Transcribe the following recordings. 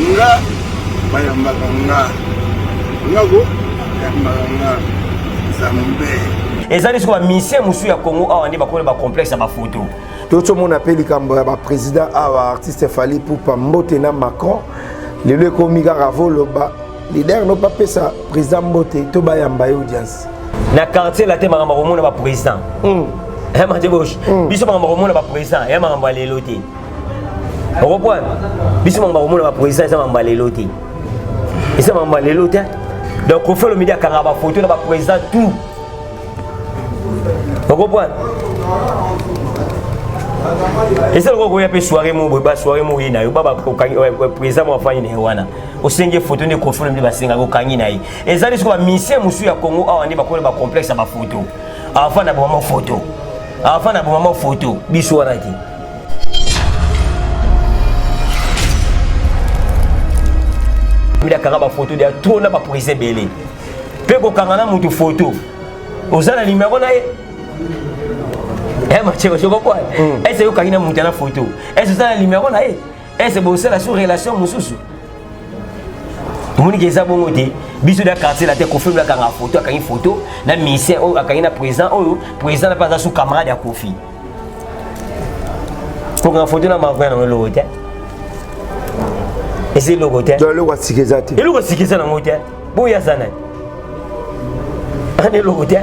Nga bayambaka nga nga ko yambaka nga Nzambe. Ezali sikoyo ba musiciens mosusu ya Congo awa nde bakomi na ba complexe ya ba photo. Tozomona mpe likambo ya baprésident awa artiste Fally Ipupa mbote na Macron lelo ekomi kaka voloba leader no bapesa président mbote to bayamba ye audience na quartier la te makambo komona ba président mm. eh, Mathieu Bosch mm. biso makambo komona ba président ya makambo ya lelo te okoprendre biso makambo komona ba président eza makambo ya lelo te eza makambo ya lelo te donc Koffi Olomide akanga ba photo na ba président tout okoprendre eza lokola koya mpe soirée mo boye ba soirée mo oye na yo ba président mo afandi na ye wana osengi photo nde Koffi Olomide basengaka okangi na ye ezali sikoyo bamisien mosusu ya Congo awa nde bakomi bacomplexe ya bafoto afanda bomama photo afanda bomama photo biso wana te mili akanga bafoto deya trop na baprise ebele mpe kokanga na motu foto oza na nimero na ye eh, mathieu ozo comprendre ese okangi na motu na foto ese oza na nimero na ye ese bosala sur relation mosusu omoni ke eza bongo te biso da quartier la te Koffi akanga foto akangi foto na musicien oyo akangi na président oyo président na mpe aza sous camarade ya Koffi kokanga foto na marko ya nango eloko te eza eloko te eloko ya sika eza te eloko ya sika eza nango te boyo aza nani ana eloko te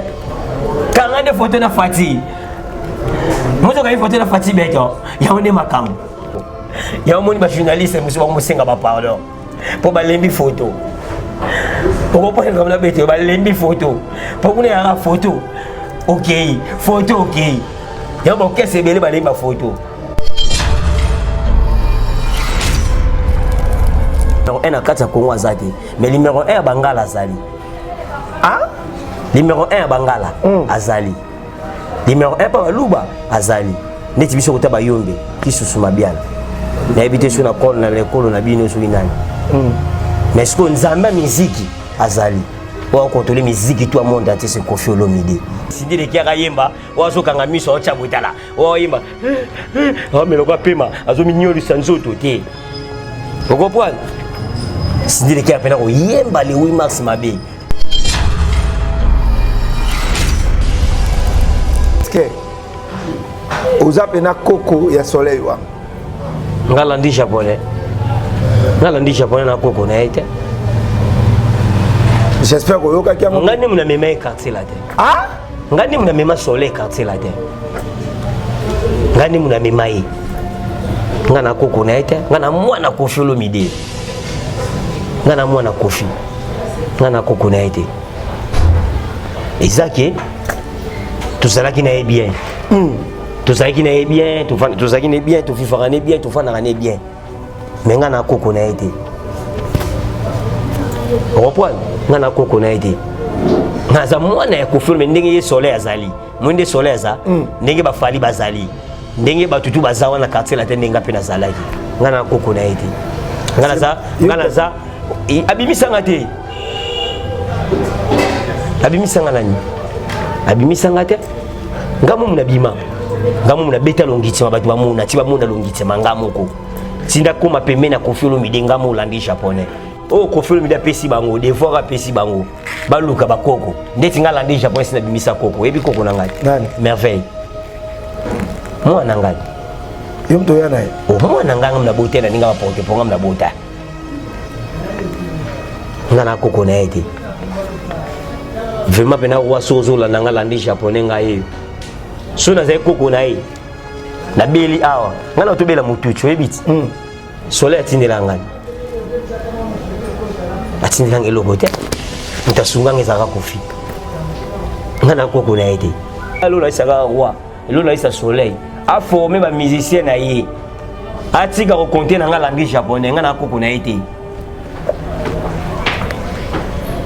kanga nde foto na Fati moto okangi foto na Fati beto yango nde makambo yango moni bajournaliste mosusu bakomosenga bapardon mpo balembi foto okopona na beto balembi foto mpo kuna yaka foto okei foto okei yango baokese ebele balembi bafoto numéro 1 na kati ya Congo aza te mais numéro 1 ya Bangala azali ah numéro 1 ya Bangala mm. azali numéro 1 mpa baluba azali neti biso kota bayombe kisusu mabiala nayebi te soki na kolo na lekolo na bino soki nani mm. mais sikoyo nzambe ya miziki azali oyo akontrole miziki to ya monde entier c'est Koffi Olomide Cindy Le Cœur ayemba oyo azokanga miso aotya botala oyo ayemba ameloko apema azominyolisa nzoto te okoprendre Cindy Le Cœur mpena koyemba le 8 mars mabe oza mpena koko ya soleil wana nga landi japonais nga landi japonais na koko na ye te j'espère koyokaki yango nga nde mona mema ye quartier la te ah? nga nde mona mema soleil quartier la te nga nde mona mema ye nga na koko na ye te nga na mwana Koffi Olomide nga na mwana Koffi nga na koko na ye te eza ke tozalaki na ye bien mm. tozalaki na ye bien tozalaki na ye bien tofifaka na ye bien tofandaka na ye bien me nga na koko na ye te okoprendre nga na koko na ye te naza mwana ya Koffi me ndenge ye soleil azali moi nde soleil aza mm. ndenge bafali bazali ndenge bato tu baza wana quartier la te ndenge nga mpe nazalaki nga na koko na ye te nga naza nga naza abimisanga te abimisanga nani abimisanga te nga momu nabima nga momu nabeta longitima bato bamona ti bamona longitima nga moko tinda koma pembeni na Koffi Olomide nga mo olandi japonais oyo Koffi Olomide apesi bango devoir apesi bango baluka bakoko ndeti nga landi japonais nabimisa koko oyebi koko na ngai merveille mwana ngai yo moto oya na ye mwana ngai ngam na bota na ninga baporte mpo ngam na bota nga na koko na ye te vraiment mpena roi so ozolanda nga landi japonais ngai yeyo so nazali koko na ye nabeli awa ngai na tobela motuti oyebi ti mm. soleil atindela ngai atindela ngai eloko te moto asunga ngai ezalaka Koffi ngai na koko na ye te alo nayisaka roi elo nayisa soleil aforme bamusicien na ye atika kokonte na ngai langue japonais ngai na koko na ye te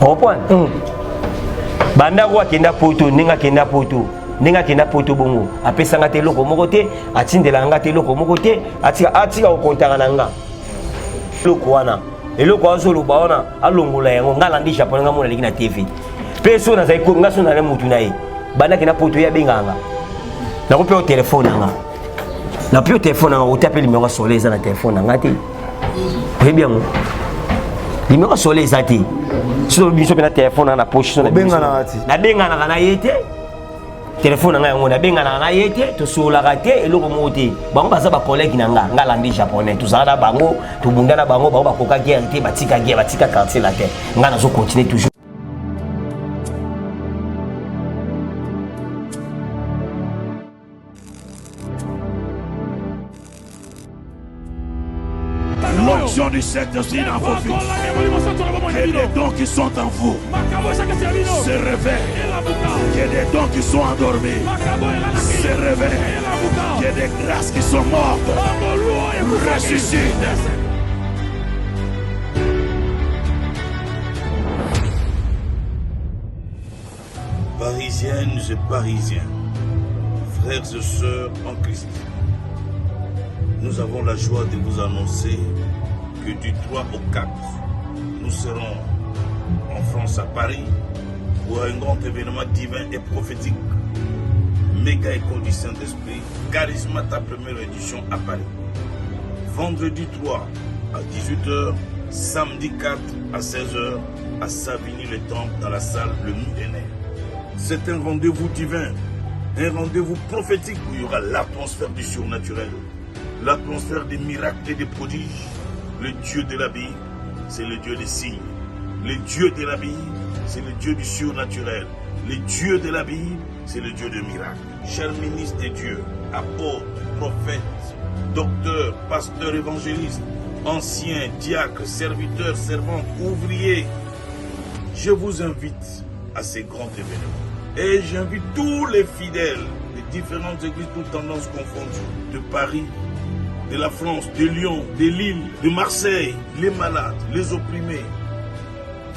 comprendre mm. banda ko akenda poto ndenge akenda poto ndenge akenda poto bongo apesanga te eloko moko te atindelaka nga te eloko moko te atika atika kokontaka na nga eloko wana eloko azoloba wana alongola yango nga alandi japonais nga mona aleki na tv mpe so nazali nga so nazali mutu na ye banda akenda poto ye abengaka nga nakope yo telefone na nga nape yo telefone na nga ota mpe limero ya soleil eza na telefone na nga te. Oyebi yango, numéro Soleil eza te. Soki biso mpe na telefone na na poche. Obenganaka te? Nabenganaka na ye te. Telefone na ngai yango, nabenganaka na ye te, tosololaka te, eloko moko te. Bango baza bacollègue na nga. Nga landi japonais, tozala na bango, tobunda na bango. Bango bakoka guerre te, batika guerre, batika quartier latin. Nga nazo continuer toujours. L'onction du Saint-Esprit dans vos vies. Que les dons qui sont en vous se réveillent. Que les dons qui sont endormis se réveillent. Que des grâces qui sont mortes ressuscitent. Parisiennes et Parisiens, frères et sœurs en Christ, nous avons la joie de vous annoncer que du 3 au 4, nous serons en France à Paris pour un grand événement divin et prophétique. Méga école du Saint-Esprit, Charismata première édition à Paris. Vendredi 3 à 18h, samedi 4 à 16h à Savigny-le-Temple dans la salle Le Millénaire. C'est un rendez-vous divin, un rendez-vous prophétique où il y aura l'atmosphère du surnaturel, l'atmosphère des miracles et des prodiges. Le Dieu de la Bible, c'est le Dieu des signes. Le Dieu de la Bible, c'est le Dieu du surnaturel. Le Dieu de la Bible, c'est le Dieu des miracles. Chers ministres de Dieu, apôtres, prophètes, docteurs, pasteurs, évangélistes, anciens, diacres, serviteurs, servantes, ouvriers, je vous invite à ces grands événements. Et j'invite tous les fidèles des différentes églises, toutes tendances confondues, de Paris, de la France, de Lyon, de Lille, de Marseille, les malades, les opprimés.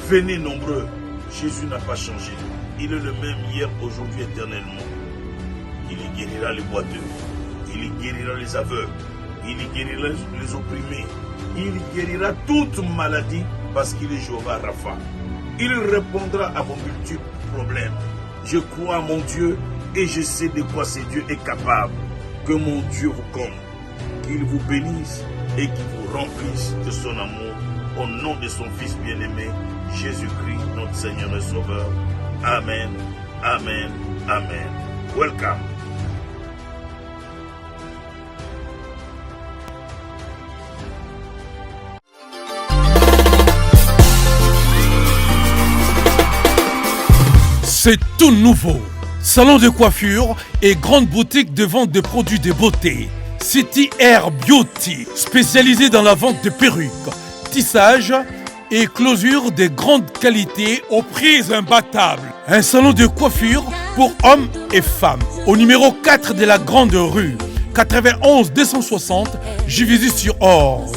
Venez nombreux. Jésus n'a pas changé. Il est le même hier, aujourd'hui, éternellement. Il guérira les boiteux. Il guérira les aveugles. Il guérira les opprimés. Il guérira toute maladie parce qu'il est Jéhovah Rapha. Il répondra à vos multiples problèmes. Je crois à mon Dieu et je sais de quoi ce Dieu est capable. Que mon Dieu vous comble, qu'il vous bénisse et qu'il vous remplisse de son amour au nom de son Fils bien-aimé, Jésus-Christ, notre Seigneur et Sauveur. Amen, Amen, Amen. Welcome. C'est tout nouveau. Salon de coiffure et grande boutique de vente de produits de beauté. City Air Beauty, spécialisé dans la vente de perruques, tissage et closure de grande qualité aux prix imbattables. Un salon de coiffure pour hommes et femmes. Au numéro 4 de la Grande Rue, 91 260, Juvisy-sur-Orge.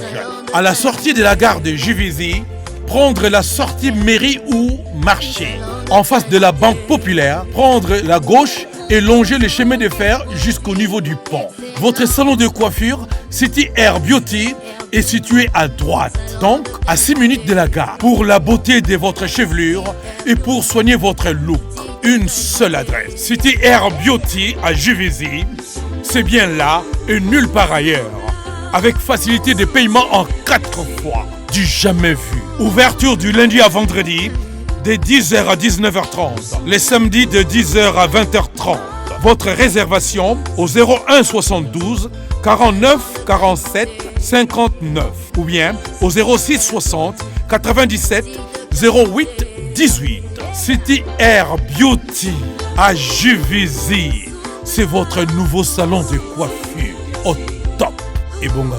À la sortie de la gare de Juvisy, prendre la sortie mairie ou marché. En face de la Banque Populaire, prendre la gauche et longer le chemin de fer jusqu'au niveau du pont. Votre salon de coiffure, City Air Beauty, est situé à droite, donc à 6 minutes de la gare. Pour la beauté de votre chevelure et pour soigner votre look, une seule adresse. City Air Beauty à Juvisy, c'est bien là et nulle part ailleurs. Avec facilité de paiement en 4 fois. Du jamais vu. Ouverture du lundi à vendredi, de 10h à 19h30. Les samedis de 10h à 20h30. Votre réservation au 01 72 49 47 59 ou bien au 06 60 97 08 18. City Air Beauty à Juvisy. C'est votre nouveau salon de coiffure au top. Et bon gars.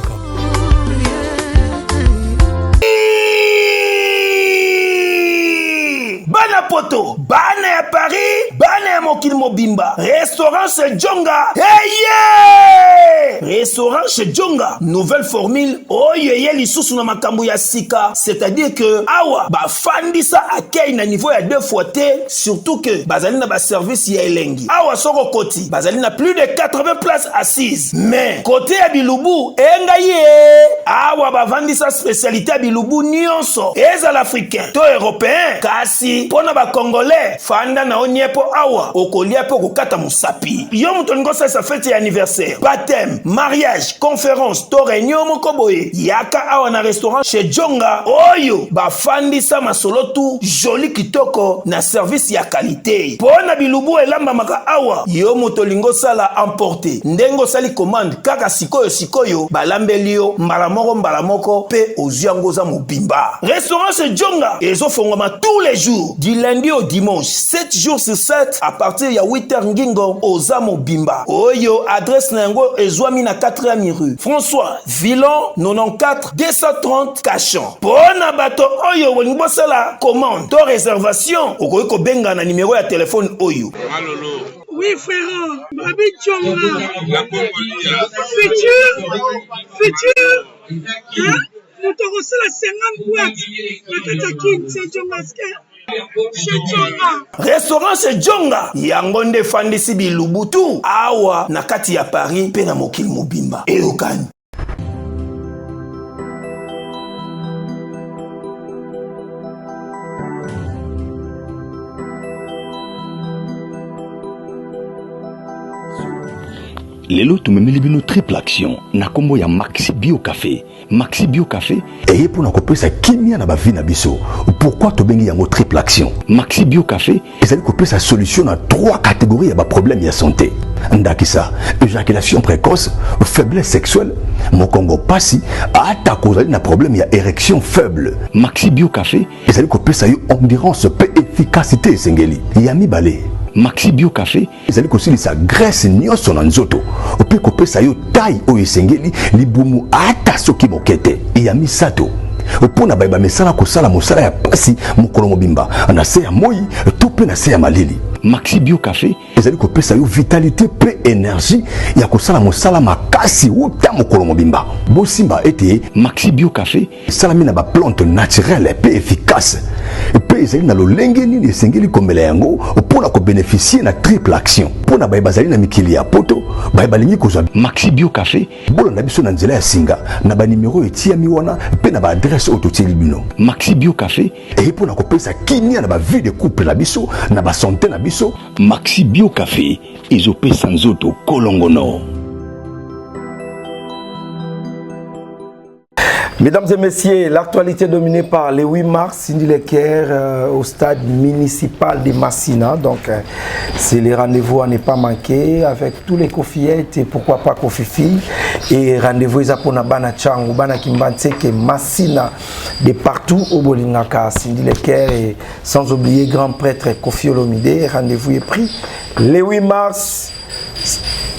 Bana poto, bana ya Paris, bana ya mokili mobimba, restaurant chez Djonga. Hey yeah! Restaurant chez Djonga, nouvelle formule oyo eye lisusu na makambo ya sika, c'est-à-dire que awa bafandisa accueil na niveau ya deux fois te, surtout que bazali na baservice ya elengi. Awa soko okoti, bazali na plus de 80 places assises, mais côté ya bilubu engai ye awa bavandisa spécialité ya bilubu nyonso, ezala africain to européen, kasi mpo na bacongolais, fanda na yo nie mpo awa okolia mpe okokata mosapi. Yo moto olingi osalisa feti ya anniversaire, baptême, mariage, conférence to réunion moko boye, yaka awa na restaurant chez Djonga oyo bafandisa masolo tu joli kitoko na service ya qualité. Mpo na bilubu elambamaka awa, yo moto olingi osala emporte, ndenge osali commande kaka sikoyo sikoyo balambeli yo mbala moko mbala moko mpe ozwi yango oza mobimba. Restaurant chez Djonga ezofongwama tous les jours du lundi au dimanche, 7 jours sur 7, à partir ya 8h ngingo oza mobimba. Oyo adresse na yango ezwami na 4e rue François Villon 94 230 Cachan. Mpo na bato oyo bolingi bosala commande to réservation, okoki kobenga na nimero ya telefone oyo. Oui, frère, Babi Djonga. Futur, futur, hein? Moto akosala 50 boîte na kati ya Kin, c'est Djonga chez Djonga. Restaurant chez Djonga yango nde efandisi bilubutu awa na kati ya Paris mpe na mokili mobimba. Eyokani. Lelo tumemeli bino triple action na kombo ya Maxi Bio Café. Maxi Bio Café eye mpona kopesa kimia na bavi na biso. Pourquoi tobengi yango triple action? Maxi Bio Café ezali kopesa solution na trois catégories ya baproblème ya santé, ndakisa éjaculation précoce, faiblesse sexuelle, mokongo pasi, ata kozali na problème ya érection faible. Maxi Bio Café ezali kopesa yo endurance mpe efficacité esengeli. Ya mibale, Maxi Bio Café ezali kosilisa graisse nyonso na nzoto mpe kopesa yo taille oyo esengeli, libumu ata soki moke te. Ya misato, mpo na baye bamesana kosala mosala ya pasi mokolo mobimba na se ya moi to mpe na se ya malili, Maxi Bio Café ezali kopesa yo vitalité mpe énergie ya kosala mosala makasi wuta mokolo mobimba. Bosimba ete Maxi Bio Café esalami na baplante naturelle mpe efficace, mpe ezali na lolenge nini esengeli komela yango mpo na kobénéficie na triple action. Mpo na baye bazali na mikili ya poto, baye balingi kozwa Maxi Bio Café, bolanda biso na nzela ya singa na banimero etiami wana mpe na baadresse oyo totieli bino. Maxi Bio Café eye mpo na kopesa kimia na bavie de couple na biso, na basante na biso. Maxi Bio Café ezopesa nzoto kolongono. Mesdames et messieurs, l'actualité dominée par le 8 mars, Cindy Le Cœur au stade municipal de Massina. Donc, c'est les rendez-vous à ne pas manquer avec tous les Kofiettes et pourquoi pas Kofifi. Et rendez-vous eza pona bana Tshangu, bana Kimbanseke, Massina, de partout au Bolingaka, Cindy Le Cœur et sans oublier grand prêtre Koffi Olomide. Rendez-vous est pris le 8 mars,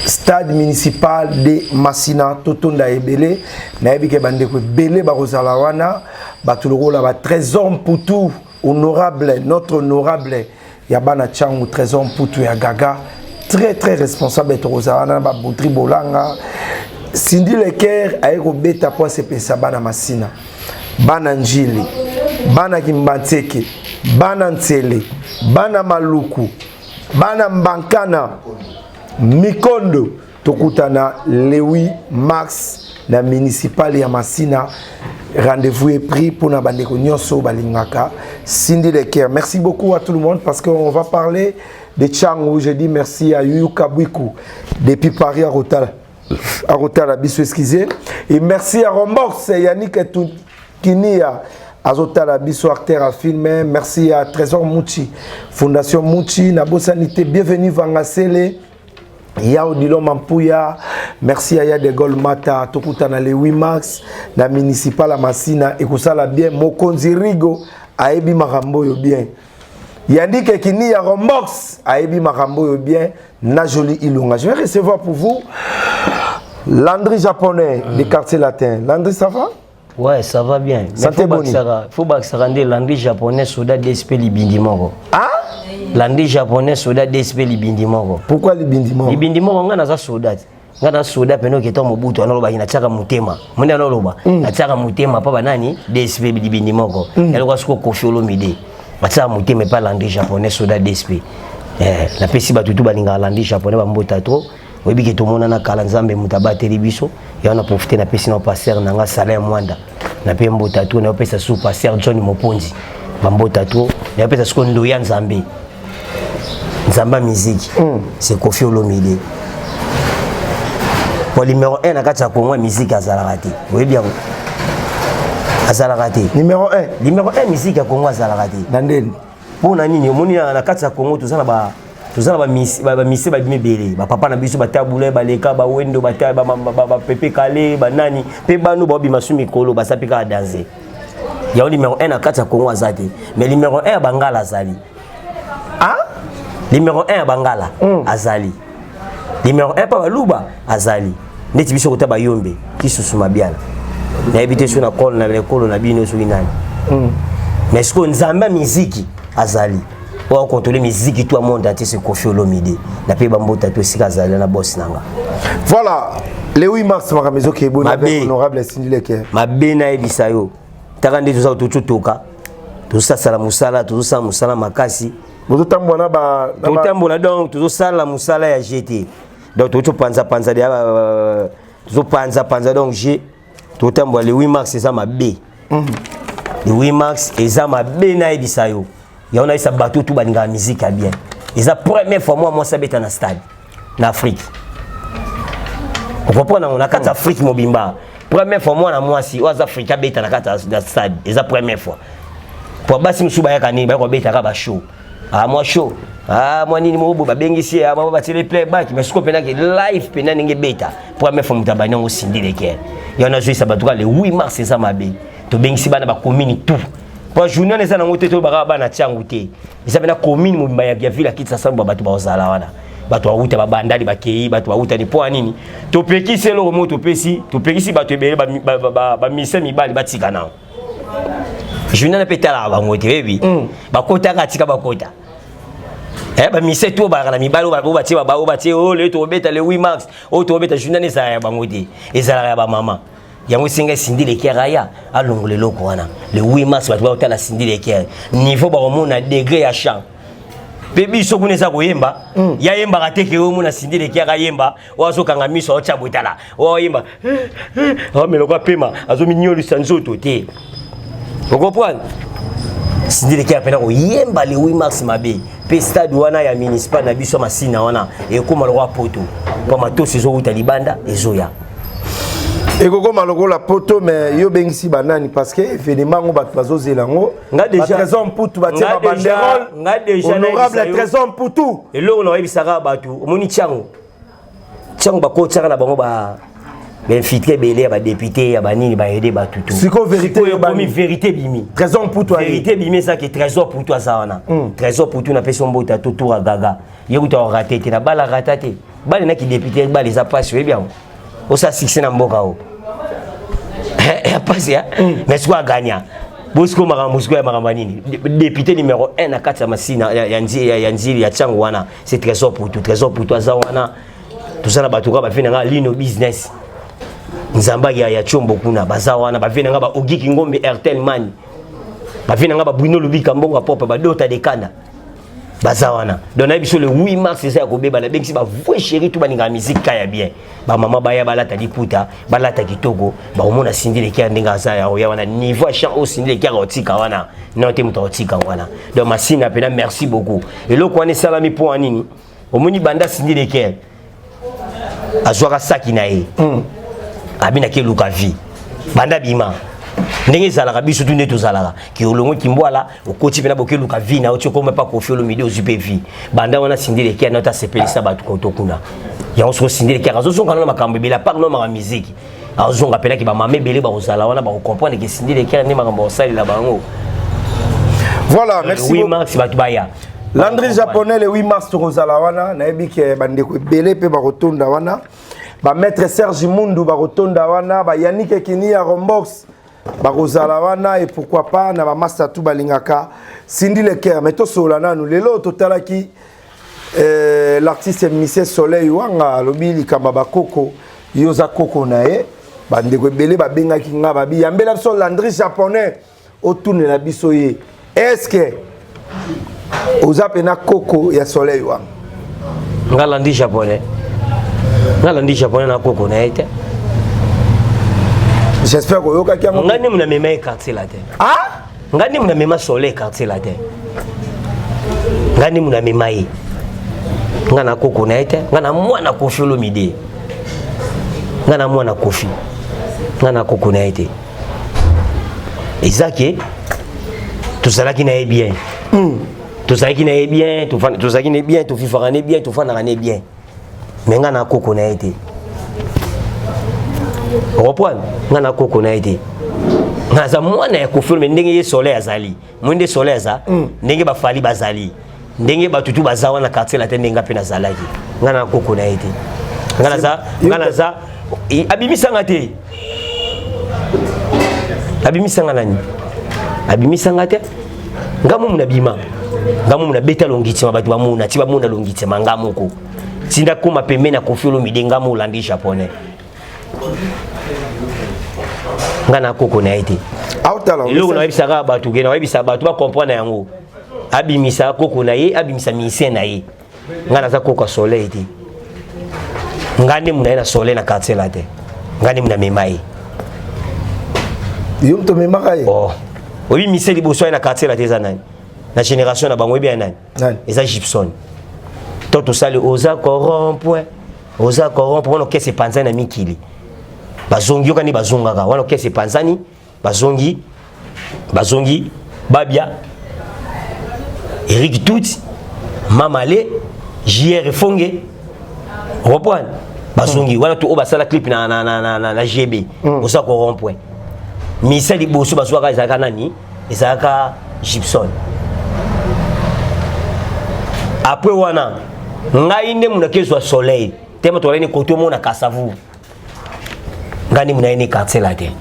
stade municipal de Massina. Totonda ebele, nayebi ke bandeko ebele bakozala wana, bato lokola ba Trésor Mputu, honorable, notre honorable ya bana Tshangu, Trésor Mputu ya Gaga, très très responsable. Tokozala wana na ba Boutri Bolanga. Cindy Le Cœur aye kobeta po asepelisa bana Masina, bana Njili, bana Kimbanseke, bana Nsele, bana Maluku, bana Mbankana, Mikondo. Tokutana le 8 mars na municipal ya Masina. Rendez-vous est pris pour na bandeko nyonso balingaka Cindy Le Cœur. Merci beaucoup à tout le monde parce qu'on va parler de Tshangu. Je dis merci à Yuyu Kabwiku depuis Paris à Rotala. À Rotala, bisous, excusez. Et merci à Rombox, Yannick Kinia, azotala biso, acteur à film. Merci à Trésor Mouchi, Fondation Mouchi, Nabo Sanité, bienvenue Vangasele, Yao Dilo Mampuya, merci à Ya de Gaulle Mata, tokutana le 8 mars, na municipal à Masina, et kosala bien, Mokonzi Rigo, ayebi makambo yo bien. Yannick Kini ya Rombox, ayebi makambo yo bien, na Jolie Ilunga. Je vais recevoir pour vous Landry Japonais du quartier latin. Landry, ça va? Ouais, ça va bien. Mais Santé faut boni. Faut bakisaka nde Landry Japonais soda DSP libindi moko. Ah? Landry Japonais soda DSP libindi moko. Pourquoi libindi moko? Libindi moko, nga naza soda. Nga na soda pene oketa Mobutu anoloba natiaka motema. Monde anoloba natiaka motema pa banani DSP libindi moko. Yaloka siko Koffi Olomide. Batiaka motema epa Landry Japonais soda DSP. Napesi bato tu balingaka Landry Japonais bambota trop. Oyebi ke tomonana kala, Nzambe moto abateli biso. Ya na profite, napesi na pasteur na nga Salin Mwanda, nape mbota to, naopesa su pasteur John Moponzi. Bambota trop. Napesa sikoyo ndoya Nzambe. Nzambe ya musique. C'est Koffi Olomide. Po numéro 1 na kati ya Congo ya musique azalaka te. Oyebi yango? Azalaka te. Numéro 1. Numéro 1 musique ya Congo azalaka te. Na ndeni. Mpo na nini omoni na kati ya Congo toza na ba toza na bamise babimi ebele, bapapa na biso batabule baleka bawendo bapepe kale banani mpe bano baobima su mikolo baza mpe kaka danse. Yango numéro 1 na kati ya Congo aza te, mais numéro 1 ya bangala azali. Ah? Numéro 1 ya bangala azali. Numéro 1 pa baluba azali. Neti biso kota bayombe kisusu mabiala. Nayebi te so na kolo na ekolo na bino soki nani. Mais sikoyo Nzambe ya miziki azali. Oyo akontrole miziki to monde entier, c'est Koffi Olomide. Na pe bambota to esika azali na boss nanga. Voilà, le 8 mars makambo ezokende Mabe. Honorable Cindy Le Cœur. Mabe nayebisa yo. Taka nde toza tototoka. Tozosala mosala, tozosala mosala makasi. Bozotambola na ba Totambola donc tozosala mosala ya GT. Donc tozopanza panza dia tozopanza panza donc G totambola le 8 mars eza mabe. Le 8 mars eza mabe nayebisa yo. Yango nayebisa bato tu balingaka musique ya bien. Eza première fois moi mwasi abeta na stade na Afrique. Okomprendre yango na kati ya Afrique mobimba. Première fois mwana mwasi oyo aza Afrique abeta na kati ya stade. Eza première fois. Po basi mosusu bayaka nini, bayaka kobetaka ba show. Ah mwa show. Ah mwa nini moko boye babengisi ye, ah mwa batieli playback, mais sikoyo mpenza ke live mpenza ndenge ebeta. Première fois moto abandi yango Cindy Le Cœur. Yango nazoyisa bato kaka le 8 mars eza mabe. Tobengisi bana ba commune tout. Po journée wana eza nango te, tolobaka bana Tshangu te. Eza mpenza commune mobimba ya ville ya Kinshasa, bato bazala wana. Bato bauta babandali bakei, bato bauta ni po nini. Topekisi eloko moko, topesi, topekisi bato ebele bamise mibali batika nao. Journée wana mpe etalaka bango te, oyebi. Bakotaka atika bakota. Bamise to balaka na mibali oyo batie ba oyo batie oyo lelo tobeta le 8 mars, oyo tobeta journée wana ezalaka ya bango te, ezalaka ya bamama. Yango esenga Cindy Le Cœur aya alongola eloko wana. Le 8 mars bato baotala Cindy Le Cœur niveau bakomona degré ya chant. Mpe biso kuna eza koyemba, ya yembaka te ke omona Cindy Le Cœur ayemba, oyo azokanga miso aotya botala, oyo ayemba aomeloko apema azominyolisa nzoto te. Okomprendre? Cindy Le Cœur mpena koyemba le 8 mars mabe. Mpe stade wana ya municipal na biso ya Masina wana ekóma lokola poto, mpo matosi ezowuta libanda ezoya. Ekokoma lokola poto, mais yo bengisi banani? Parce que événement yango bato bazozela yango. Nga déjà- Trésor Mputu batie Nga ba banderole. Nga déjà Honorable nayebisa yo. Trésor Mputu. Eloko na oyebisaka bato, omoni Tshangu, Tshangu bakotiaka na bango ba bainfiltré ebele ya badéputé ya banini baede bato tu. Sikoyo vérité Sikoyo eyebani. ekomi vérité bimi. Trésor Mputu aye. Vérité bimi ezaki Trésor Mputu aza wana. Trésor Mputu napesi yo mbota to tour ya gaga ye kuta orate te na bala rata te bale naki député bale eza mpasi, oyebi yango, osala succès na mboka oyo ya mpasi ya, mais sikoyo aganya bosiko makambo sikoyo ya makambo ya nini. Député numéro 1 na kati ya Masina ya Nzili ya Tshangu wana, c'est Trésor Mputu. Trésor Mputu aza wana. Toza na bato kaka bafe na nga lino business nzamba ya Tshombo kuna baza wana, bafe na nga ba Ogiki Ngombe Airtel Mani, bafe na nga ba Bruno Lubika mbongo ya propre badota de kanda baza wana. Donc nayebi biso le 8 mars eza ya kobeba. Nabengisi bavrai chéri tu balingaka musique ka ya bien, bamama baya balata liputa, balata kitoko, bakomona Cindy Le Cœur ndenge aza ya oya wana niveau ya chant oyo Cindy Le Cœur aotika wana non te moto aotika wana. Donc Masina mpena merci beaucoup. Eloko wana esalami mpo ya nini? Omoni banda Cindy Le Cœur azwaka saki na ye, abinaki eluka vie, banda bima ndenge ezalaka biso tu nde tozalaka ke olongwe kimbwala okoti mpena bokeluka vie na oti okoma pa Koffi Olomide ozwi mpe vie. Banda wana Cindy Le Cœur na asepelisa bato koto kuna. Yango soko Cindy Le Cœur azozonga nano makambo ebele apart no makambo miziki, azonga mpenaki bamama ebele bakozala wana bakocomprendre ke Cindy Le Cœur nde makambo bakosalela bango. Voilà, merci 8 beaucoup. mars bato baya. Landry Japonais, le 8 mars tokozala wana. Nayebi ke bandeko ebele mpe bakotonda wana, bamaître Serge Mundu bakotonda wana, bayannick Ekini ya Rombox bakozala wana, et pourquoi pas na bamaster tu balingaka Cindy Le Cœur. Mais tosolola nanu lelo totalaki l'artiste Monsieur Soleil Wanga alobi likambo ya bakoko, yo oza koko na ye. Bandeko ebele babengaki nga, babi yambela biso Landry Japonais, otunela biso ye est-ce oza mpena koko ya Soleil Wanga? Nga Landry Japonais, nga Landry Japonais na koko na ye te. J'espère koyokaki yango. Nga nde namema ye quartier la te. Ah. Nga nde muna mema Soleil quartier latin. Nga nde muna mema ye. Nga na koko na ye te, nga na mwana Koffi Olomide. Nga na mwana Koffi. Nga na koko na ye te. Eza ke tozalaki na ye bien. Tozalaki na ye bien, tozalaki na ye bien, tofifaka na ye bien, tofandaka na ye bien. Mais nga na koko na ye te. Reprendre nga na koko na ye te. Nga aza mwana ya Koffi mais ndenge ye Soleil azali. Moi nde Soleil aza, ndenge ba Fally bazali. Ndenge bato tu baza wana quartier latin ndenge nga mpe nazalaki. Nga na koko na ye te. Nga naza, nga naza abimisa nga te. Abimisa nga nani? Abimisa nga te. Nga mumu na bima. Nga mumu na beta longitima bato bamona, ti bamona longitima nga moko. Tinda koma pembeni na Koffi Olomide nga mo olandi japonais. Nga na koko na ye te. Eloko nayebisaka bato ke nayebisa bato ba comprendre yango. Abimisa koko na ye, abimisa musicien na ye. Nga naza koko ya Soleil te. Nga nde muna ye na Soleil na quartier la te. Nga nde muna mema ye. Yo moto omemaka ye? Oh. Oyebi musicien liboso ye na quartier la te eza nani? Na génération na bango oyebi ya nani? Nani? Eza Gibson. To tosali oza corrompre, oza corrompre wana okese epanzani na mikili. Bazongi yokani bazongaka wana okese epanzani bazongi bazongi Babia Eric Tout Mamale JR Fonge reprendre bazongi wana to oyo basala clip na, na, na, na, na, na GB oza corrompre misa liboso bazwaka ezalaka nani? Ezalaka Gibson. Après wana ngai nde munaki ezwa Soleil te moto alani koto mona Kasavu ngai nde muna ye ne quartier la te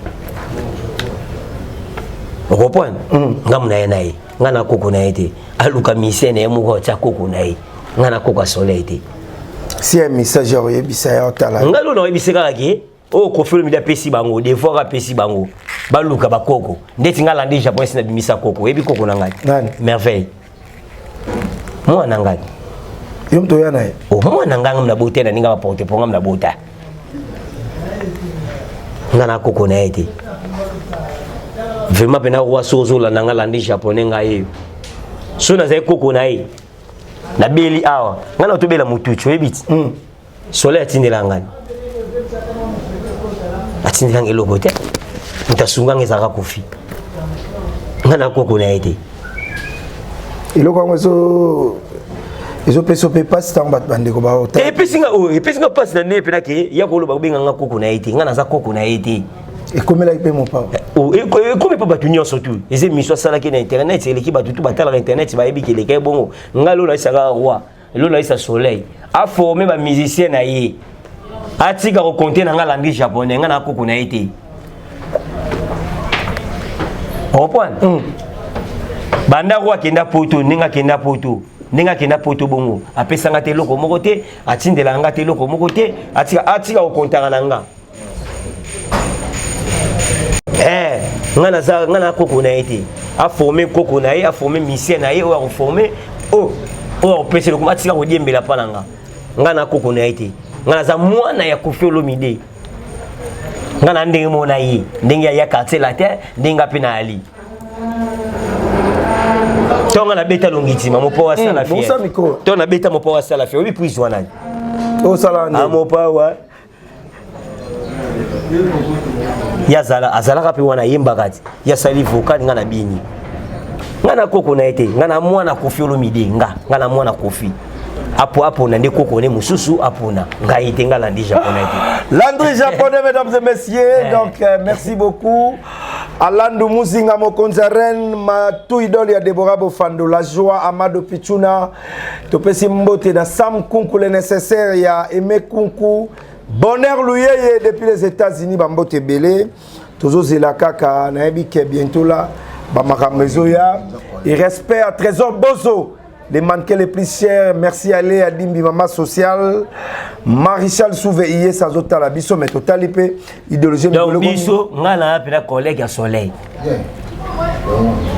okoprendre ngai muna ye na ye ngai na koko na ye te aluka misien na ye moko atia koko na ye ngai na koko ya Soleil te. Si un message ya koyebisa ya otala ngai lona oyebisi kaka ke oyo Koffi Olomide apesi bango devoir apesi bango baluka bakoko ndeti ngai alandi japon esi nabimisa koko oyebi koko na ngai Merveille mwana ngai yo moto oya na ye oh, mwana ngai ngai na bota na ninga baporte po ngai na bota ngai na koko na ye te vraiment mpena roi soki ozolanda ngai landi japonais ngai yeyo soki nazali koko na ye nabeli awa ngai na tobela motuti oyebi ti Soleil atindela ngai atindela ngai eloko te moto asunga ngai ezalaka Koffi ngai na koko na ye te eloko yango ezo ezopesa mpe mpasi ntango bato bandeko baota epesi nga oyo epesi nga mpasi na ndenge mpena ke ya koloba kobenga nga koko na ye te ngai naza koko na ye te ekomelaki mpe mopao ekomi mpe bato nyonso tu eza émission asalaki na internet eleki bato tu batalaka internet bayebi ke eleka ye bongo ngai lolo ayisaka roi lolo ayisa Soleil aforme bamusicien na ye atika kokonte na ngai langi japonais ngai na koko na ye te oprendre banda roi akenda poto ndenge akenda poto ndenge akenda poto bongo apesanga te eloko moko te atindelaka nga te eloko moko te atika atika kokontaka na nga eh, nga naza nga na koko na ye te aforme koko na ye aforme misien na ye oyo akoforme oyo oyo akopesa eloko atika kodiembela mpa na nga nga na koko na ye te nga naza mwana ya Koffi Olomide nga na ndenge moko na ye ndenge aya quartier latin ndenge nga mpe na ali to nga nabeta longitima mopo asala Mm, bongisa micro. to nabeta mopo asala fie oyebi prise wana osala nde amopawa ye azala azalaka mpe wana ayembaka ti ye asali vocal nga na bini nga na koko na ye te nga na mwana Koffi Olomide nga nga na mwana Koffi apo apona nde koko ne mosusu apona ngai te nga landi japonais te Landry Japonais, mesdames et messieurs. Donc, merci beaucoup. Alandu Muzinga Mokonza Reine, Matou Idole ya Deborah Bofando, La Joie Amado Pichuna, Topesi Mbote na Sam Kunku, le nécessaire, ya Aimé Kunku, Bonheur Luyeye depuis les États-Unis, Bambote Belé, Tozo Zela Kaka, nayebi ke bientôt là, Bamakambo ezoya. Et respect à Trésor Bozo, les mannequins les plus chers. Merci à Léa Dimbi, maman sociale. Maréchal Souve Iye Sazota la biso, mais total IP, idéologie. Donc biso nga na pena collègue ya Soleil.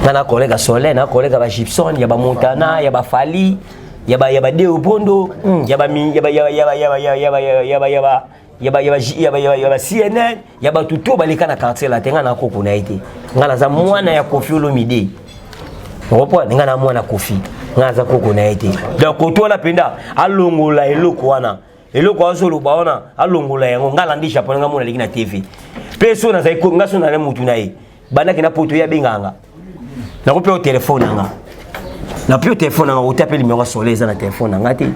Nga na collègue ya Soleil, na collègue ya ba Gibson, ya ba Montana, ya ba Fally, ya ba ya ba Deo Pondo, ya ba mi- ya ba ya ba ya ba ya ba ya ba ya ba ya ba ya ba ya ba ya ba ya ba CNN ya bato to baleka na quartier latin nga na koko na ye te nga naza mwana ya Koffi Olomide okoprendre nga na mwana Koffi nga naza koko na ye te donc koto wana mpenza alongola eloko wana eloko azoloba wana alongola yango nga alandi japonais nga mona aleki na tv mpe so nazali nga so nazali mutu na ye bandaki na poto ye abengaka nga nakope yo telefone na nga nape yo telefone na nga ota mpe limero ya soleil eza na telefone na nga te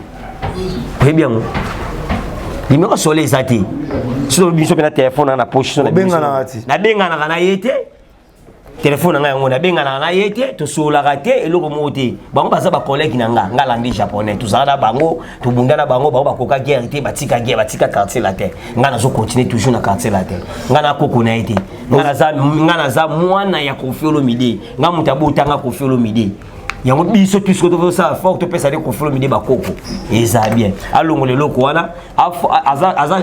oyebi yango limero ya soleil eza te soki biso mpe na telefone na na poche nabenganaka na ye te telefone na ngai yango nabenganaka na ye te tosololaka te eloko moko te bango baza bacollègue na nga nga landi japonais tozala na bango tobunda na bango bango bakoka guerre te batika guerre batika quartier latin nga nazo continuer toujours na quartier latin nga na koko na ye te nga naza mwana ya Koffi Olomide nga moto abotanga Koffi Olomide yango biso puisque tozosala fort topesa nde Koffi Olomide bakoko eza bien alongola eloko wana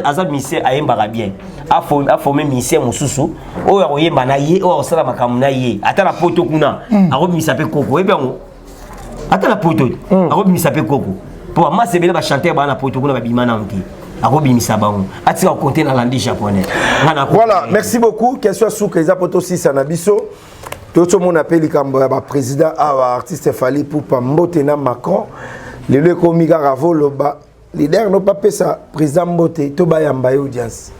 aza misien ayembaka bien aforme misien mosusu oyo akoyemba na ye oyo akosala makambo na ye ata na poto kuna hmm. akobimisa mpe koko oyebi yango ata na poto hmm. akobimisa mpe koko mpo bamasi ebele bachanteur baa na poto kuna babima nano te akobimisa bango atika kokonte na landi japonais voilà merci beaucoup question ya suka eza mpo tosisa na biso tozomona mpe likambo ya baprésident awa artiste Fally Ipupa mbote na Macron lelo ekomi kaka voloba leader no bapesa président mbote to bayamba ye audience.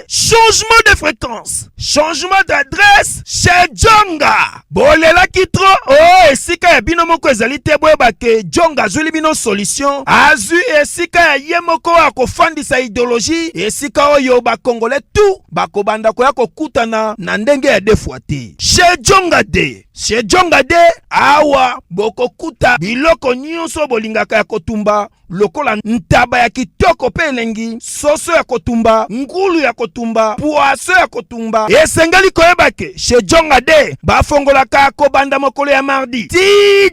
Changement de fréquence, changement d'adresse chez Djonga. Bolelaki trop oh esika ya bino moko ezali te boyeba ke Djonga azwili bino solution, azwi esika ya ye moko akofandisa idéologie, esika oyo ba congolais tout bakobanda koya kokutana na ndenge ya deux fois te. Chez Djonga de Chez Djonga de awa bokokuta biloko nyonso bolingaka ya kotumba lokola ntaba ya kitoko mpe elengi, soso ya kotumba, ngulu ya kotumba, poisson ya kotumba. Esengeli koyeba ke chez Djonga de bafongolaka kobanda mokolo ya mardi ti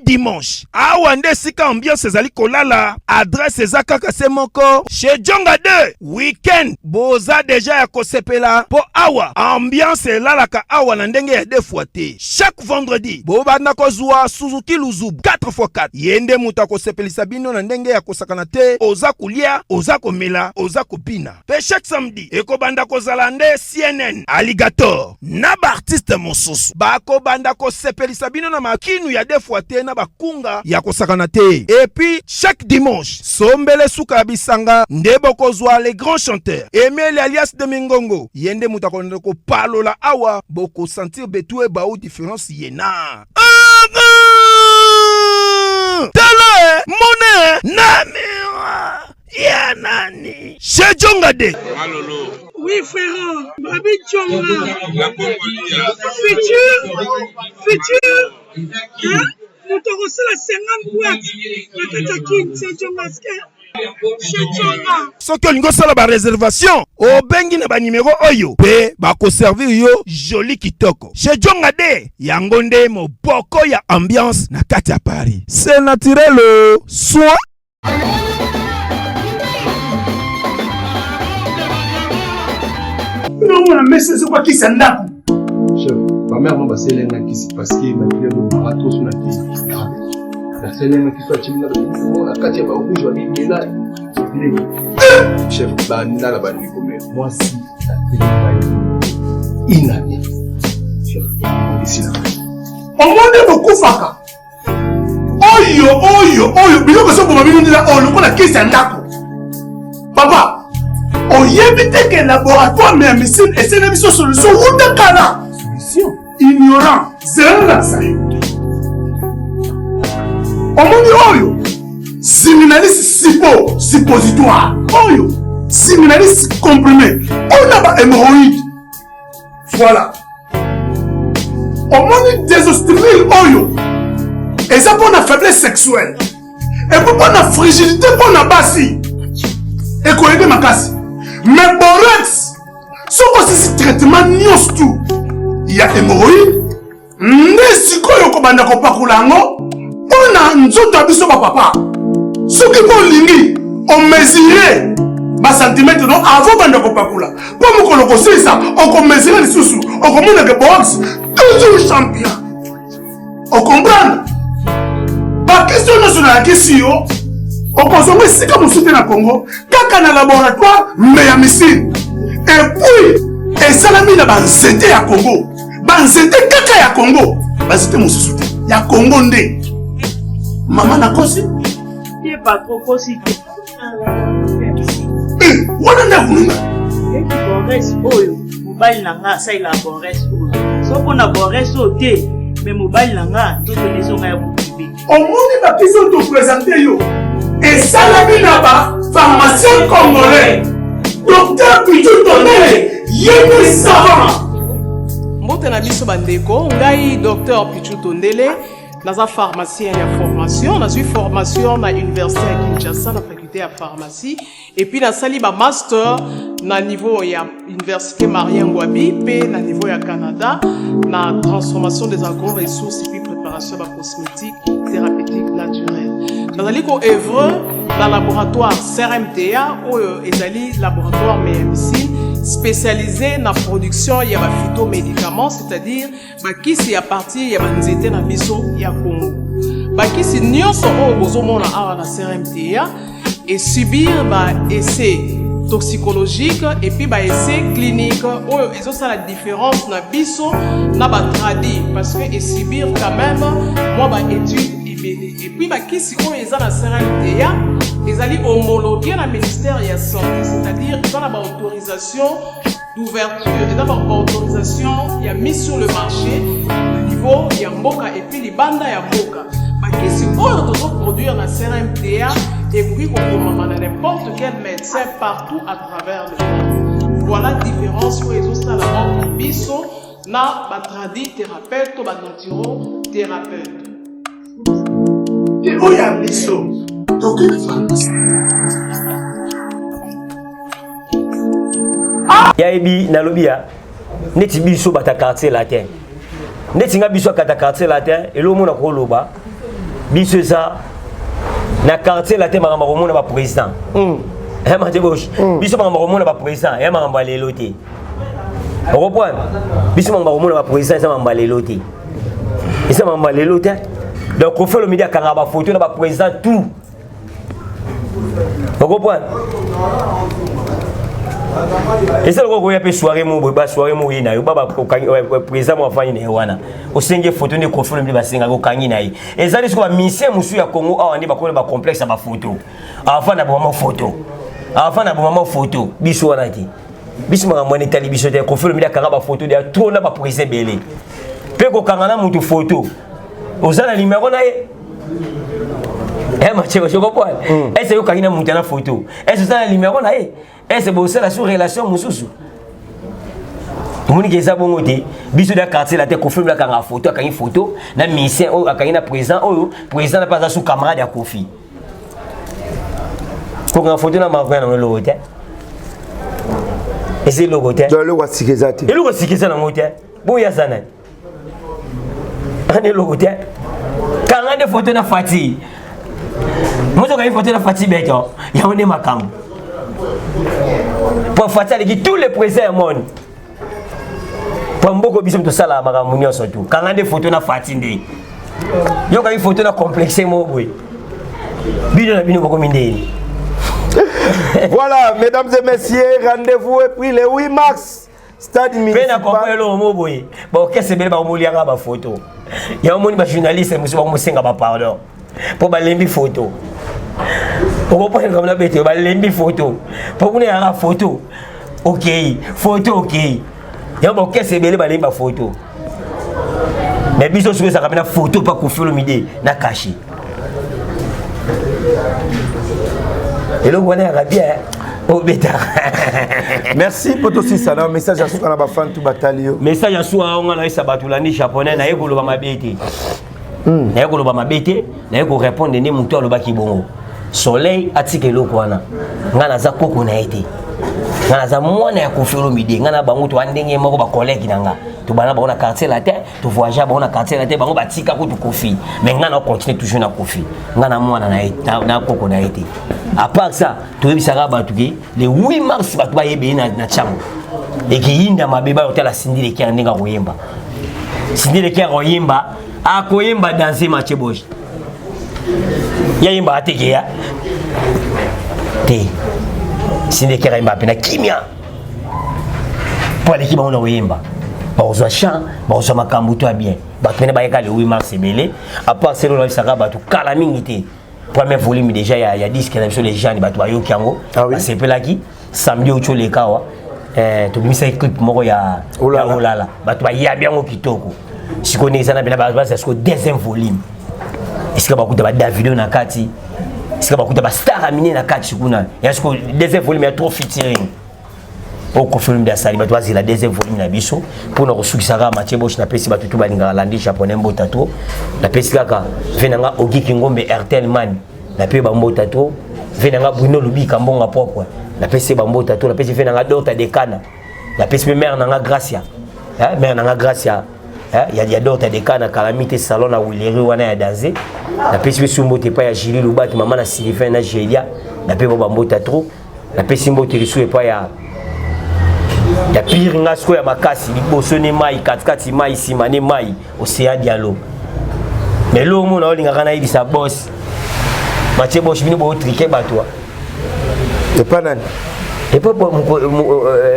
dimanche. Awa nde esika ambiance ezali kolala, adresse eza kaka se moko chez Djonga de. Week-end boza deja ya kosepela po awa ambiance elalaka awa na ndenge ya deux fois te. Chaque vendredi bobanda kozua Suzuki Luzubu 4x4 ye nde moto akosepelisa bino na ndenge ya kosakana te, oza kolia, oza komela, oza kobina. Pe chaque samedi ekobanda kozala nde CNN, Alligator na ba artistes mosusu bakobanda kosepelisa bino na makinu ya deux fois te na ba kunga ya kosakana te. Et puis chaque dimanche sombele suka ya bisanga nde bokozwa le grand chanteur Emeli alias de Mingongo ye nde moto akolanda kopalola awa bokosentir betue bau difference ye na tala mona na miroir ya nani chez Djonga de Oui frère, Babi Djonga. Futur, futur, hein? Moto akosala 50 boîte na kati ya kin chez Djonga ske chez Djonga. Soki olingi osala ba reservation obengi na ba numero oyo pe bakoservir yo joli kitoko. Chez Djonga de yango nde moboko ya ambiance na kati ya Paris. C'est naturel soin Nomona mesa ezokuwa kisi ya ndako. Chef, ba mère no basali nga kisi parce que makila no ba trop na kisi. Basali nga kisi atie nga na kati ya ba rouge ba mibela. Chef, ba ndala ba ndeko mais mwasi une année. Chef, esila. Omoni bokufaka. oyo oyo oyo biloko ezoboma bino ndela oyo lokola kisi ya ndako papa oyebi te ke laboratoire ya misine esene biso solution wuta kala solution ignorant zela nalakisa yo omoni oyo siminalis sipo suppositoire oyo siminalis comprime oyo na ba hémorroïde Voilà. Omoni désostimile oyo eza mpo na faiblesse sexuelle epo mpo na frigidité mpo na basi ekoyede makasi mais borax soki osisi traitement nyonso tu ya hémorroïde nde sikoyo okobanda kopakola yango mpo na nzoto ya biso bapapa soki mpo olingi omesure basantimetre no avant banda kopakola mpo mokolo kosilisa okomesure lisusu okomona ke box toujours champion okomprendre bakisi oyo nyonso nalakisi yo. Okozonga esika mosusu te na Congo, kaka na laboratoire meya misine. Et puis esalami na banzete ya Congo, banzete kaka ya Congo, banzete mosusu te, ya Congo nde. Mama nakosi? Te patron, okosi te. Eh, wana nde akoninga. Eti bores oyo mobali na nga asalelaka bores oyo so mpo na bores oyo te me mobali na nga nzoto nezonga ya bokibe Omoni ba kisi oyo to presente yo esalami na ba pharmacien congolais. Docteur Pichu Tonele ye nde savant. Mbote na biso bandeko, ngai Docteur Pichu Tondele, naza pharmacien ya formation, nazwi formation na université ya Kinshasa na faculté ya pharmacie et puis nasali ba master na niveau ya université Marien Ngouabi pe na niveau ya Canada na transformation des agro-ressources et puis préparation ya ba cosmétiques thérapeutiques naturelles. Nazali ko œuvre na laboratoire CRMTA oyo ezali laboratoire médecine spécialisé na production ya ba phytomédicaments, c'est-à-dire bakisi ya partir ya banzete na biso ya Congo. Bakisi nyonso oyo bozomona awa na CRMTA et subir ba essais toxicologique et puis ba essais clinique oyo ezosala différence na biso na ba tradi parce que et subir quand même mwa ba études ebele et puis bakisi oyo eza na CRMTA ezali homologué na ministère ya santé, c'est-à-dire eza na ba autorisation d'ouverture, eza ba autorisation ya mise sur le marché na niveau ya mboka et puis libanda ya mboka. Bakisi oyo tozo produire na CRMTA ekoki kokomama na n'importe quel médecin partout à travers le monde. Voilà différence oyo ezosala entre biso na ba tradi thérapeute to ba naturo thérapeute. Oyo ya biso tokoki pharmacie. Yayebi nalobi ya neti biso bata quartier latin, neti nga biso akata quartier latin, eloko mona koloba biso eza na quartier latin makambo komona ba président ya Mathieu Bosch. Biso makambo komona ba président ya makambo ya lelo te, okoprendre? Biso makambo komona ba président eza makambo ya lelo te, eza makambo ya lelo te. Donc Koffi Olomide akangaka ba photo na ba président tout, okoprendre? Eza lokola koya mpe soirée mo boye, basoirée mo oye na yo, président mo afandi na ye wana, osengi photo nde Koffi Olomide basengaka, okangi na ye. Ezali soko bamisien mosusu ya Congo awa nde bakomi bacomplexe ya bafoto, afanda bomama photo, afanda bomama photo. Biso wana te, biso makambo wana etali biso te. Koffi Olomide akanga bafoto deya trop na baprésident ebele, mpe kokanga na motu photo oza na numero na ye. Mathieu, je comprends. Est-ce que okangi na motu na photo, est-ce oza na numero na ye, est-ce bosala sur relation mosusu? Omoni ke eza bongo te. Biso da quartier la te, Koffi Olomide akanga photo, akangi photo na musicien oyo, akangi na président oyo, président na mpe aza sous camarade ya Koffi. Kokanga photo na marque nango eloko te, eza eloko te. Eloko ya sika eza te. Eloko ya sika eza nango te. Boyo aza nani ana eloko te. Kanga nde photo na Fati moto, okangi photo na Fati Beto, yango nde makambo, po Fati aleki tous les présidents ya monde. Po mboko biso tosalaka makambo nyonso tu, kanga nde photo na Fati nde yokangi photo na complexe moko boye, bino na bino bokomi ndeni. Voilà, mesdames et messieurs, rendez-vous est pris le 8 mars. Stade mpe na municipal. comprend eloko moko boye, baorchestre ebele bakomoliaka bafoto yango, moni bajournaliste mosusu bakomosenga bapardon mpo balembi foto. Okopona likambo na bete, balembi foto mpo kuna yaka foto okei, foto okei, yango baorchestre ebele balembi bafoto. Mais biso soki ezalaka mpe na foto mpa Koffi Olomide na kashe, eloko wana yaka bien obeta. Merci po tosisa na message ya suka na bafan tu batali yo. Message ya suka yango nga nayesa bato olandi japonais, naye koloba mabe te, naye koloba mabe te, naye korépondre nde motu alobaki bongo. Soleil atika eloko wana, nga naza koko na ye te, nga naza mwana ya Koffi Olomide. Nga na bango toa ndenge moko, bacollègue na nga, tobanda bango na quartier latin, tovoyage bango na quartier latin, bango batika kutu Koffi, mais nga na continue toujours na Koffi. Nga na mwana na ye, na koko na ye te. À part ça, toyebisaka bato ke le 8 mars bato bayebeli na ntango ekeyinda mabe, bayotala Cindy Le Cœur ndenge akoyemba. Cindy Le Cœur akoyemba, akoyemba danse. Mathieu Boge yayembaka te, keya Te Cindy Leker ayemba mpe na kimia mpo aleki bango na koyemba, bakozwa chant, bakozwa makambo to ya bien. Bato pene bayeka le 8 mars ebele. À part selo nayebisaka bato kala mingi te, premier volume déjà ya disque na biso les jeunes, bato bayoki yango. Ah oui? Basepelaki. Samedi oyo oleka awa, tobimisaki clip moko ya Olala, bato bayabi yango kitoko. Sikoyo ndenge eza na bena, baza sikoyo deuxième volume, esika bakuta badavido na kati, esika bakuta bastar ya minene na kati kuna. Ya sikoyo deuxième volume ya trop featuring oyo Koffi Olomide asali. Bato bazela deuxième volume na biso. Mpona kosukisa kaka, Matie Bosh, napesi bato tu balingaka landi japonais mbota to. Napesi kaka ve na nga Ogiki Ngombe Airtel Man, napesi bambota to. Ve na nga Bruno Lubika Mbonga propre, napesi bambota to. Napesi ve na nga Dorta Dekana, napesi mpe mare na nga Gracia, mare na nga Gracia ya Dorta Dekana Kalamite salon na Wileri wana ya danze. Napesi mpe sumbote epai ya Julie Lubaki, mama na Sylvain na Gelia, napesi bo bambota trop. Napesi mbote lisusu epai ya pire nga sikoyo ya makasi, liboso ne mai, katikati mai, nsima ne mai, Océan Dialo. Mais lo omona olingaka nayebisa bos Matie Bosh, bino bootrike bato. Epa nani? Epa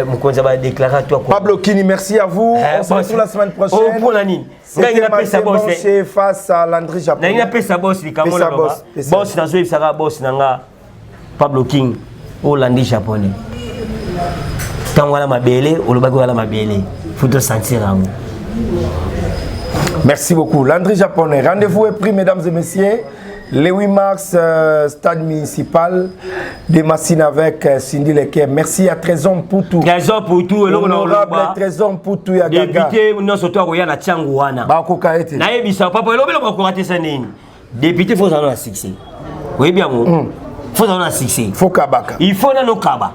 mokonzi ya badéclaratoire. Pablo Kini, merci à vous. On se retrouve la semaine prochaine. Mpona nini? Ngai napesa boss face à Landry Japon. Nangi napesa boss likambo. Naloba boss, nazoyebisaka boss na nga Pablo King, olandi japonais ntango wana mabele olobaki wana mabele, faut tosentir yango. Merci beaucoup. Landry Japonais. Rendez-vous est pris, mesdames et messieurs. Le 8 mars, stade municipal de Massine avec Cindy Leker. Merci à Trésor Poutou. Trésor Poutou, Honorable Trésor Poutou ya Gaga. Député nyonso to akoya na ntiango wana. Bakoka ete. Nayebisa papa, elobi eloko bakoka te sa nini? Député faut ozala na succès, oyebi yango. Faut ozala na succès. Faut kabaka. Il faut nano kaba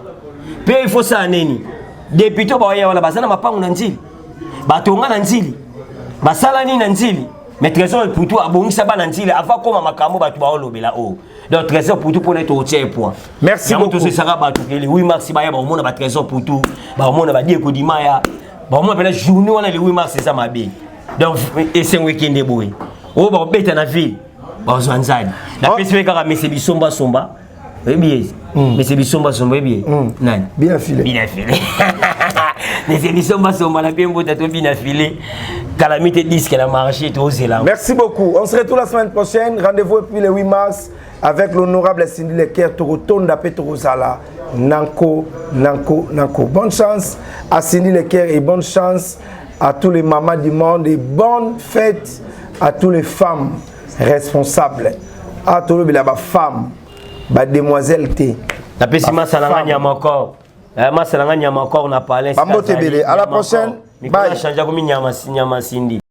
mpe il faut sala nini? Député oyo bawaya wana baza na mapango na Nzili, batonga na Nzili, basala nini na Nzili? Mais Trésor Putu abongisa bana Nzili avant koma makambo bato baolobela oyo. Donc Trésor Putu, mpona ete otia epoa. Merci yango beaucoup. Tosesaka bato kele 8 mars baya, baomona batrésor Putu, baomona badieko dimaya, baomona mpena journée wana le 8 mars eza mabe. Donc esengo ekende boye, oyo bakobeta na ville bazwa nzali. Napesi mpe kaka mese bisombasomba, oyebi ye, mese bisombasomba, oyebi ye nani? Bien filé. Bina file, mese bisombasomba na mpe mbota to bina file kalami te, disque na marché tozela. Merci beaucoup. On se retrouve la semaine prochaine. Rendez-vous et puis le 8 mars avec l'honorable Cindy Leker, Torotonda pe Torozala. Nanko, Nanko, Nanko. Bonne chance à Cindy Leker et bonne chance à tous les mamans du monde et bonne fête à tous les femmes responsables. À tous les femmes, ba demoiselle T. Napesi masala nga nyama corps, masala nga nyama corps na palais. Bambote ebele. À la prochaine. Bye. Change komi nyama nyama Cindy.